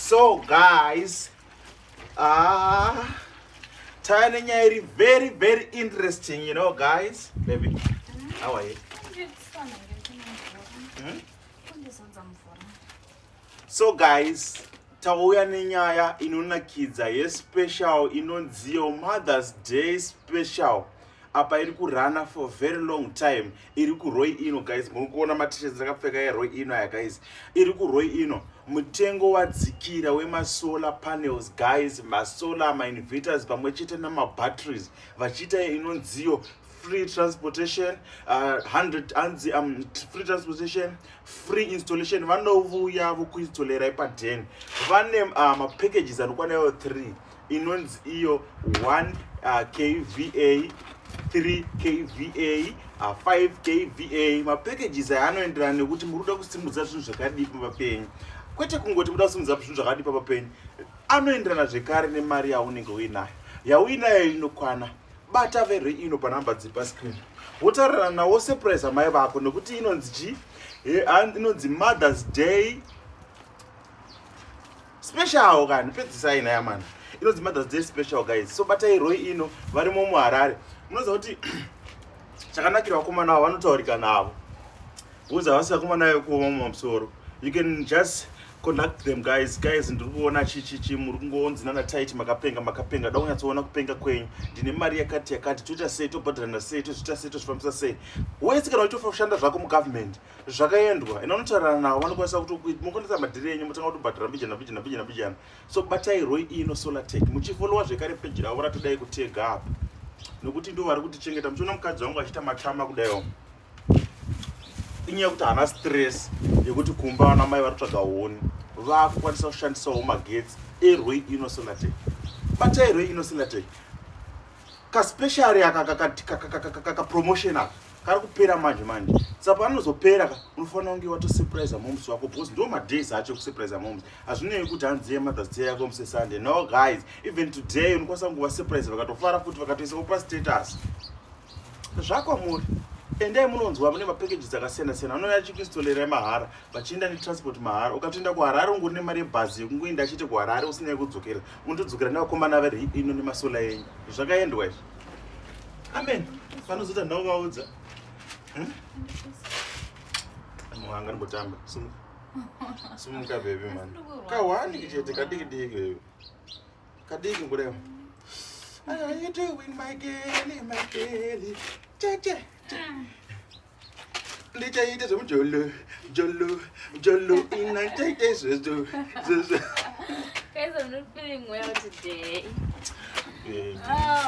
So guys, ah, taya nenyaya iri very very interesting, you know guys. Baby, how are you? So guys, tauya nenyaya inonakidza yespecial inonziyo Mother's Day special. Apa iri kurana for very long time, iri kuRoy Ino guys. Muri kuona maT-shirts ndakapfeka eRoy Ino aya guys. Iri kuRoy Ino, mutengo wadzikira wemasolar panels guys, masolar, mainverters pamwe chete namabatteries, vachiita inonziyo free transportation, 100 anzi free transportation, free installation. Vanovuya vokuinstallera ipaden. Vane mapackages anokwana iwo 3, inonzi iyo 1 kVA, 3 kVA, 5 kVA. Mapackages aya anoenderana nekuti muri kuda kusimudza zvinhu zvakadii pamba penyu. Kwete kungoti muda kusimudza zvinhu zvakadii pamba penyu, anoenderana zvekare nemari yaunenge uinayo. Yauinayo inokwana. Bata veRoy Ino panhamba dziri pascreen, wotaurirana nawo. Surprise amai vako nekuti inonzi chi? Inonzi Mother's Day special kani. Pedzisai naya mana, inonzi Mother's Day special guys. So batai Roy Ino, varimo muHarare. Munoziva kuti chakanakira vakomana avo, vanotaurika navo because havasi vakomana vekuoma mumamusoro. You can just contact them guys. Guys, ndiri kuona chichichi muri kungonzi nana taiti makapenga, makapenga. Da kunyatsoona kupenga kwenyu. Ndine mari yakati yakati, toita sei, tobhadharana sei, tozviita sei, tozvifambisa sei? Wese kana uchitofa kushanda zvako mugovernment, zvakaendwa. Ina unotaurana navo, vanokwanisa mukwanisa madhiri enyu, mutanga kutobhadhara mbijana mbijana mbijana mbijana. So batai Roy Ino Solar Tech, muchifollowa zvekare peji ravo ratodai kutega apa, nokuti ndo vari kutichengeta. Muchiona mukadzi wangu achiita matama kudaiwo, inyaya yekuti haana stress yekuti kumba vana mai vari kutsvaga huni. Vakukwanisa kushandisawo magetsi eRoy Ino Solar Tech. Batai Roy Ino Solar Tech. Kaspecial aka, kapromotion aka kari kupera manje manje. Saka paanozopera ka, unofanira kunge watosurprise moms wako, because ndo madays acho ekusurprise moms. Hazvinei kuti hanzi yeMother's Day yako musi Sunday. No guys, even today unokwanisa kunge wasurprise, vakatofara futi, vakatoisawo pastatus. Zvakwamuri, endai munonzwa. Mune mapackages akasiyana siyana. Anouya achikuinstallera mahara, vachienda netransport mahara. Ukatoenda kuHarare ungori nemari yebhazi yekungoenda achite kuHarare, usina yekudzokera, unotodzokera nevakomana vari ino nemasolar enyu. Zvakaendwa izvi, amen. Vanozoita ndauvaudza. Muhanga ndimbotamba. Sumuka, sumuka baby man. Kahwani chete kadiki diki baby, kadiki ngureva. How you doing, my girl, my girl? Che che ndichaita zvemujolo jolo jolo, ina ndichaita izvezvo zvezvo. Guys, I'm not feeling well today. Baby. Oh.